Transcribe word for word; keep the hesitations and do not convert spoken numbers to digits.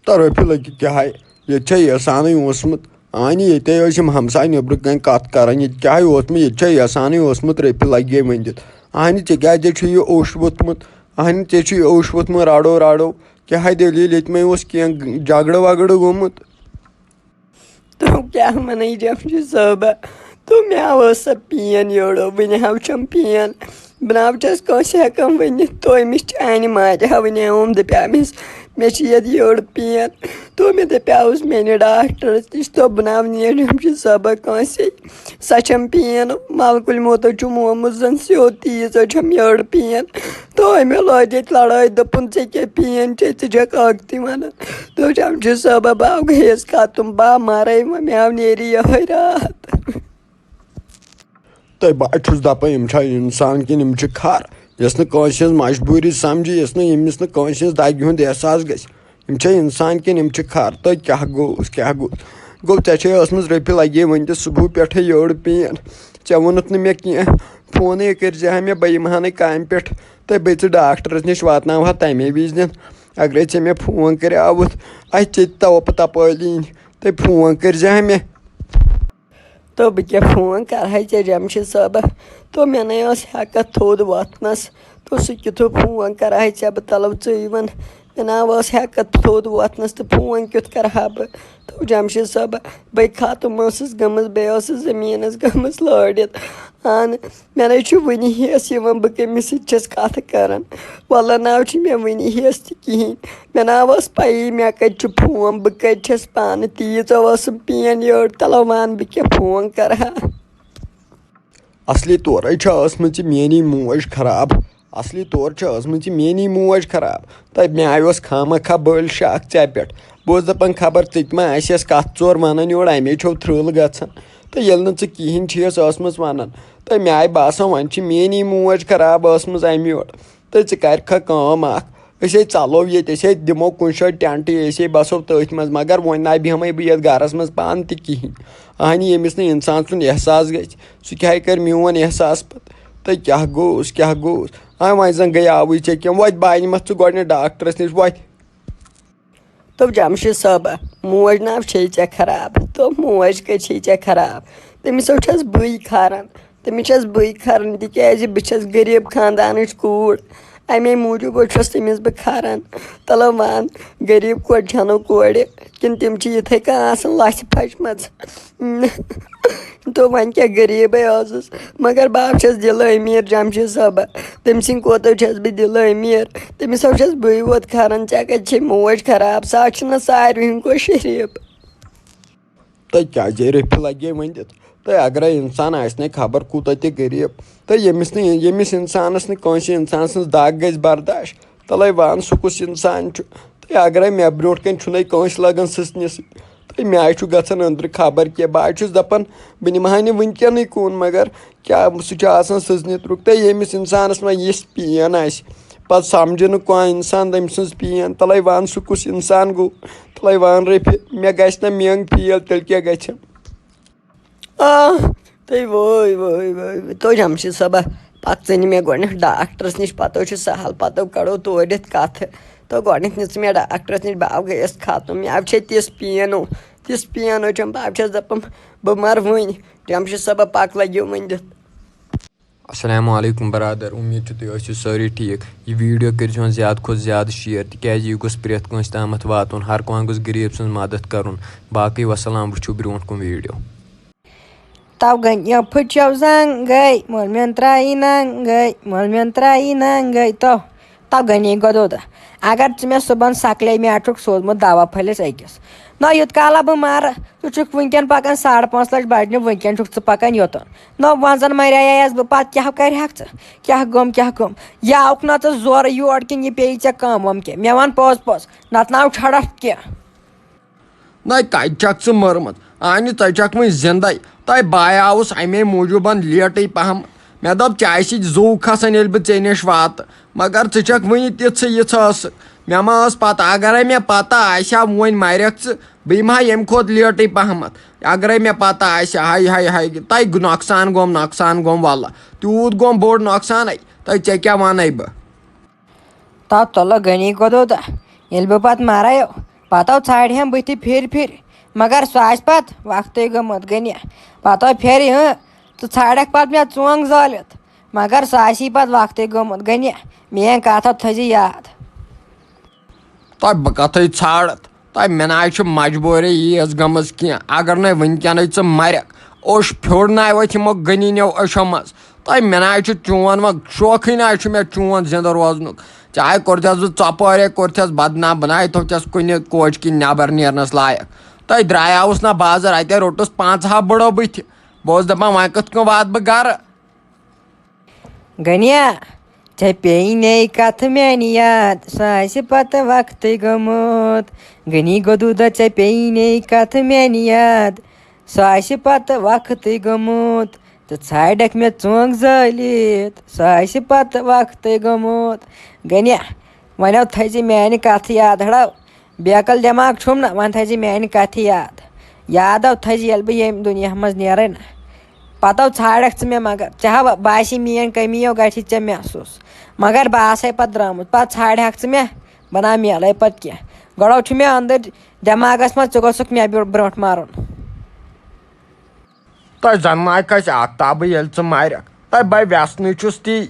تہٕ رۄپیہِ لٔگہِ کیٛاہ ہے؟ ییٚتہِ چھا یژھانٕے اوسمُت؟ اہنہِ، ییٚتے ٲسۍ یِم ہمساے نیٚبرٕ کنہِ کتھ کران، ییٚتہِ کیٛاہ ہے اوسمُت؟ ییٚتہِ چھا یژھانٕے اوسمُت رۄپیہِ لگے ؤنِتھ؟ اہنہِ، ژےٚ کیٛازِ چھُ یہِ اوٚش ووٚتھمُت؟ اہنہِ، ژےٚ چھُ یہِ اوٚش ووٚتھمُت، رڑو رڑو۔ کیٛاہ ہے دٔلیٖل؟ ییٚتہِ ما اوس کینٛہہ جگڑٕ وگڑٕ گوٚمُت؟ تو کیٛاہ وَنَے جمشید صٲبہ؟ تو مےٚ ٲس سۄ پین یورٕ، وٕنہِ ہاو چھَم پین۔ بہٕ نہ حظ چھَس کٲنٛسہِ ہٮ۪کان ؤنِتھ، تو أمِس چانہِ ماجہِ ہا وٕنہِ آوُم دَپیٛامِس، مےٚ چھِ یَتھ یٔڑ پین۔ تو مےٚ دَپیٛاوُس مےٚ نہِ ڈاکٹرَس نِش، تو بہٕ نہ حظ نیر جمشید صٲبہ کٲنٛسے۔ سۄ چھَم پین، ملکُل موتو چھُم آمُت زَن سیوٚد، تیٖژ حظ چھَم یٔڑ پین۔ تو أمۍ لٲج ییٚتہِ لڑٲے، دوٚپُن، "ژےٚ کیٛاہ پین چھے، ژٕ چھَکھ ٲکھتٕے وَنان؟" دوٚپُن، "جمشید صٲبہ، بہٕ آو گٔیَس ختم، بہٕ آو مَرَے وۄنۍ، مےٚ آو نیرِ یِہوٚے راتھ۔" تہٕ بہٕ چھُس دَپان، یِم چھا اِنسان کِنہٕ یِم چھِ کھر؟ یۄس نہٕ کٲنٛسہِ ہٕنٛز مجبوٗری سَمجہِ، یۄس نہٕ ییٚمِس نہٕ کٲنٛسہِ ہٕنٛز دَگہِ ہُنٛد احساس گژھِ۔ یِم چھا اِنسان کِنہٕ یِم چھِ کھر؟ تہٕ کیٛاہ گوٚوس، کیٛاہ گوٚوس؟ گوٚو، ژےٚ چھے ٲسمٕژ رۄپیہِ لگے وٕنہِ تہِ صُبحُ پٮ۪ٹھَے یٔڑ پین۔ ژےٚ ووٚنُتھ نہٕ مےٚ کینٛہہ۔ فونٕے کٔرۍ زِ ہا مےٚ، بہٕ یِمہٕ ہا نہٕ کامہِ پٮ۪ٹھ۔ تہٕ بیٚیہِ ژٕ ڈاکٹرَس نِش واتناوہا تَمے وِزِ۔ اگرے ژےٚ مےٚ فون کریاوُتھ، اَسہِ ژےٚ تہِ تَوَپہٕ تَپٲلۍ یِنۍ۔ تہٕ فون کٔرۍ زِ ہا مےٚ۔ تو بہٕ کیٛاہ فون کَرٕ ہا ژےٚ جمشید صٲبہ؟ تو مےٚ نَے ٲس ہٮ۪کَتھ تھوٚد وۄتھنَس۔ تو سُہ کیُتھ فون کَرٕ ہا ژےٚ بہٕ تَلَو ژٕے وَن؟ مےٚ نہ ٲس ہٮ۪کَتھ تھوٚد وۄتھنَس تہٕ فون کیُتھ کَرٕ ہا بہٕ؟ تو جمشید صٲبہ، بٔے ختم ٲسٕس گٔمٕژ، بیٚیہِ ٲسٕس زٔمیٖنَس گٔمٕژ لٲرِتھ۔ اہن، مےٚ نَے چھُ وٕنہِ ہیٚس یِوان بہٕ کٔمِس سۭتۍ چھَس کَتھٕ کَران۔ وَلہ نہ چھُ مےٚ وٕنہِ ہیٚس تہِ کِہیٖنۍ۔ مےٚ نہ ٲس پَیی مےٚ کَتہِ چھُ فون، بہٕ کَتہِ چھَس پانہٕ تیٖژ ٲسٕم پین یٔڑ، تَلہ وَن بہٕ کیٛاہ فون کَرٕ ہا۔ اصلی طورے چھِ ٲسمٕژ یہِ میٲنی موج خراب۔ اصلی طور چھِ ٲسمٕژ یہِ میٲنی موج خراب۔ تہٕ مےٚ آیوس خامہ خواہ بٔلۍ شک ژےٚ پٮ۪ٹھ۔ بہٕ اوسُس دَپان، خبر ژٕ تہِ ما آسیٚس کَتھ ژور وَنان یورٕ، اَمے چھو تھرٛل گژھان۔ تہٕ ییٚلہِ نہٕ ژٕ کِہیٖنۍ چھیٚس ٲسمٕژ وَنان، تہٕ مےٚ آیہِ باسان، وۄنۍ چھِ میٲنی موج خراب ٲسمٕژ اَمہِ یورٕ۔ تہٕ ژٕ کَرکھا کٲم اَکھ، أسۍ ہے ژَلو ییٚتہِ، أسۍ ہے دِمو کُنہِ جایہِ ٹٮ۪نٛٹ، أسۍ ہے بَسو تٔتھۍ منٛز، مگر وۄنۍ نہ بیٚہمَے بہٕ یَتھ گَرَس منٛز پانہٕ تہِ کِہیٖنۍ۔ اَہنہِ، ییٚمِس نہٕ اِنسان سُنٛد احساس گژھِ، سُہ کیٛاہ کَرِ میون احساس پَتہٕ؟ تہٕ کیٛاہ گوٚوس، کیٛاہ گوٚوس؟ آ، وۄنۍ زَن گٔیاوُے ژےٚ کینٛہہ، وۄتھ بہٕ نِمَتھ ژٕ گۄڈٕنٮ۪تھ ڈاکٹرَس نِش، وۄتھ۔ دوٚپ جمشید صٲبہ، موج نہ چھے ژےٚ خراب۔ دوٚپ، موج کَتہِ چھے ژےٚ خراب؟ تٔمِس حظ چھَس بٕے کھاران۔ تٔمِس چھَس بٕے کھاران، تِکیٛازِ بہٕ چھَس غریٖب خاندانٕچ کوٗر۔ اَمے موٗجوٗب حظ چھَس تٔمِس بہٕ کھاران۔ تَلہ وَن، غریٖب کورِ چھَنہٕ کورِ، کِنہٕ تِم چھِ یِتھَے کٔنۍ آسان لَژھِ پھَچمَژٕ؟ تہٕ وۄنۍ کیٛاہ، غریٖبٕے ٲسٕس، مگر بہٕ حظ چھَس دِلہٕ أمیٖر جمشید صٲبہ۔ تٔمۍ سٕنٛدۍ کھۄتہٕ حظ چھَس بہٕ دِلہٕ أمیٖر۔ تٔمِس حظ چھَس بٕے یوت کھاران، ژےٚ کَتہِ چھے موج خراب؟ سۄ حظ چھِنہ ساروِی ہٕنٛدۍ کھۄتہٕ شریٖف۔ تہٕ کیٛازِ رٔفی لگے ؤنِتھ؟ تہٕ اگرے انسان آسہِ نے خبر کوٗتاہ تہِ غریٖب، تہٕ ییٚمِس نہٕ، ییٚمِس انسانس نہٕ کٲنٛسہِ انسان سٕنٛز دگ گژھِ برداش، تلے وَن سُہ کُس انسان چھُ۔ تہٕ اگرے مےٚ برونٛٹھ کنہِ چھُنَے کٲنٛسہِ لگان سٕژنہِ سۭتۍ، تہٕ مےٚ آے چھُ گژھان أنٛدرٕ خبر کینٛہہ۔ بہٕ آے چھُس دپان، بہٕ نِمہٕ ہا نہٕ وٕنکیٚنٕے کُن، مگر کیٛاہ سُہ چھُ آسان سٕژنہِ ترُک۔ تہٕ ییٚمِس انسانس وۄنۍ یِژھ پین آسہِ، پتہٕ سمجھِ نہٕ کانٛہہ انسان تٔمۍ سٕنٛز پین، تلے وَن سُہ کُس انسان گوٚو۔ تلے وَن رٔفی، مےٚ گژھِ نہ میٲنۍ فیل، تیٚلہِ کیٛاہ گژھِ؟ آ، تُہۍ وٲے، وٲے، وٲے، وٲے۔ تو جمشید صٲبہ، پَکھ ژٕ نہِ مےٚ گۄڈٕنٮ۪تھ ڈاکٹرَس نِش، پَتہٕ حظ چھُ سہل، پَتہٕ کَڑو تورٕ یِتھ کَتھٕ۔ تو گۄڈٕنٮ۪تھ نِژ ژٕ مےٚ ڈاکٹرَس نِش، بہٕ آو گٔیَس ختم، مےٚ آو چھے تِژھ پین، تِژھ پین حظ چھَم، بہٕ آو چھَس دَپان، بہٕ مَرٕ وٕنۍ۔ جمشید صٲبہ، پَکھ لَگیو وۄنۍ دِتھ۔ السلام علیکم برادر، امید چھِ تُہۍ ٲسِو سٲری ٹھیٖک۔ یہِ ویٖڈیو کٔرۍزِہون زیادٕ کھۄتہٕ زیادٕ شیئر، تِکیٛازِ یہِ گوٚژھ پرٛٮ۪تھ کٲنٛسہِ تامَتھ واتُن، ہر کانٛہہ گوٚژھ غریٖب سٕنٛز مدد کَرُن۔ باقٕے وسلام، وٕچھِو برٛونٛٹھ کُن ویٖڈیو۔ تو گٔے یہِ پھٕٹیو زنٛگے، مول میون ترٛایی ننٛگے، مول میون ترٛایی ننٛگے۔ تو، تو گٔے نہٕ یہِ گۄدو تہٕ۔ اگر ژٕ مےٚ صُبحن سکلے میٹھُک سوزمُت دوا پھٔلِس أکِس، نہ یوٗت کالہ بہٕ مرٕ، ژٕ چھُکھ وٕنکٮ۪ن پکان ساڑٕ پانٛژھ لچھ بجنہِ، وٕنکٮ۪ن چھُکھ ژٕ پکان یوٚتن۔ نہ وۄنۍ زن مرییس بہٕ، پتہٕ کیٛاہ کرِہکھ ژٕ؟ کیٛاہ گوٚم، کیٛاہ گوٚم؟ یہِ آوُکھ نہ ژٕ زورٕ یور کِنہٕ یہِ پیٚیہِ ژےٚ کم وم کینٛہہ؟ مےٚ وَن پوٚز پوٚز، نتہٕ نہ آو چھڑکھ کینٛہہ۔ نَے کَتہِ چھَکھ ژٕ مٔرمٕژ؟ اَہنہِ، ژٕ چھَکھ وٕنہِ زِندَے۔ تۄہہِ بایاوُس اَمے موٗجوٗبَن لیٹٕے پَہم۔ مےٚ دوٚپ، چایہِ سۭتۍ زُو کھسَن، ییٚلہِ بہٕ ژےٚ نِش واتہٕ۔ مگر ژٕ چھَکھ وٕنہِ تِژھٕ یِژھٕ ٲسٕکھ۔ مےٚ ما ٲس پَتہ؟ اگرَے مےٚ پَتہ آسہِ ہا، وۄنۍ مَرٮ۪کھ ژٕ، بہٕ یِمہٕ ہا ییٚمہِ کھۄتہٕ لیٹٕے پَہمَتھ۔ اگرَے مےٚ پَتہ آسہِ ہا، ہاے، ہاے، ہاے، تۄہہِ نۄقصان گوٚم، نۄقصان گوٚم، وَلہٕ۔ تیوٗت گوٚم بوٚڑ نۄقصانَے، تۄہہِ، ژےٚ کیٛاہ وَنَے بہٕ؟ تَتھ تُلہٕ غنی گۄدو تہٕ ییٚلہِ بہٕ پَتہٕ مَرَے، پتو ژھانڈِ ہم بٕتھِ پھِرِ پھِرِ، مگر سُہ آسہِ پتہٕ وقتٕے گوٚمُت غنی۔ پتو پھِرِ ہٕنٛہ، ژٕ ژھانڈکھ پتہٕ مےٚ ژونٛگ زٲلِتھ، مگر سُہ آسی پتہٕ وقتٕے گوٚمُت غنی۔ میٲنۍ کتھ تھٲیزِ یاد۔ تۄہہِ بہٕ کتھٕے ژھانڈتھ، تۄہہِ مےٚ نہ چھِ مجبوٗری ییٖژ گٔمٕژ کینٛہہ۔ اگر نَے وٕنکیٚنٕے ژٕ مرکھ، اوٚش پھیوٚر نَے وۄتھِ یِمو غنی نیو أچھو منٛز۔ تۄہہِ مےٚ نہ چھُ چون وۄنۍ شوقٕے نہ چھُ مےٚ چون زِندٕ روزنُک۔ چاہے کوٚرتھس بہٕ ژۄپٲرے، کوٚرتھس بدنام، بہٕ نہ تھوٚوتھس کُنہِ کوچہِ کِنۍ نٮ۪بر نیرنس لایق۔ تۄہہِ درٛایاوُس نہ بازر، اتے روٚٹُس پانٛژھ ہا بٕڑو بٕتھِ۔ بہٕ اوسُس دپان، وۄنۍ کِتھ کٔنۍ واتہٕ بہٕ گرٕ؟ غنیہ، ژےٚ پیٚیہِ نے کتھ میانہِ یاد، سُہ آسہِ پتہٕ وقتٕے گوٚمُت۔ غنی گوٚدوٗدا، ژےٚ پیٚیہِ نے کتھ میانہِ یاد، سُہ آسہِ پتہٕ وقتٕے گوٚمُت۔ تہٕ ژھانڈکھ مےٚ ژونٛگ زٲلِتھ، سُہ آسہِ پتہٕ وقتٕے گوٚمُت۔ غنیہ، وۄنۍ تھٲیزِ میانہِ کتھ یاد ہڑو۔ بیکل دٮ۪ماغ چھُم نہ، وۄنۍ تھٲیزِ میانہِ کتھِ یاد۔ یادو تھٲیزِ ییٚلہِ بہٕ ییٚمہِ دُنیا منٛز نیرے نہ۔ پتو ژھانڈکھ ژٕ مےٚ مگر، ژےٚ ہا باسی میٲنۍ کٔمی یو گژھی ژےٚ محسوٗس۔ مگر بہٕ آسے پتہٕ درٛامُت، پتہٕ ژھانڈہکھ ژٕ مےٚ، بہٕ نہ میلے پتہٕ کینٛہہ۔ گۄڈو چھُ مےٚ أنٛدٕرۍ دٮ۪ماغس منٛز ژٕ گوٚژھُکھ مےٚ بیو-، برونٛٹھ مارُن۔ تۄہہِ زنہٕ نہ کھسہِ آفتابٕے ییٚلہِ ژٕ مرکھ۔ تۄہہِ بے وٮ۪سنٕے چھُس تی۔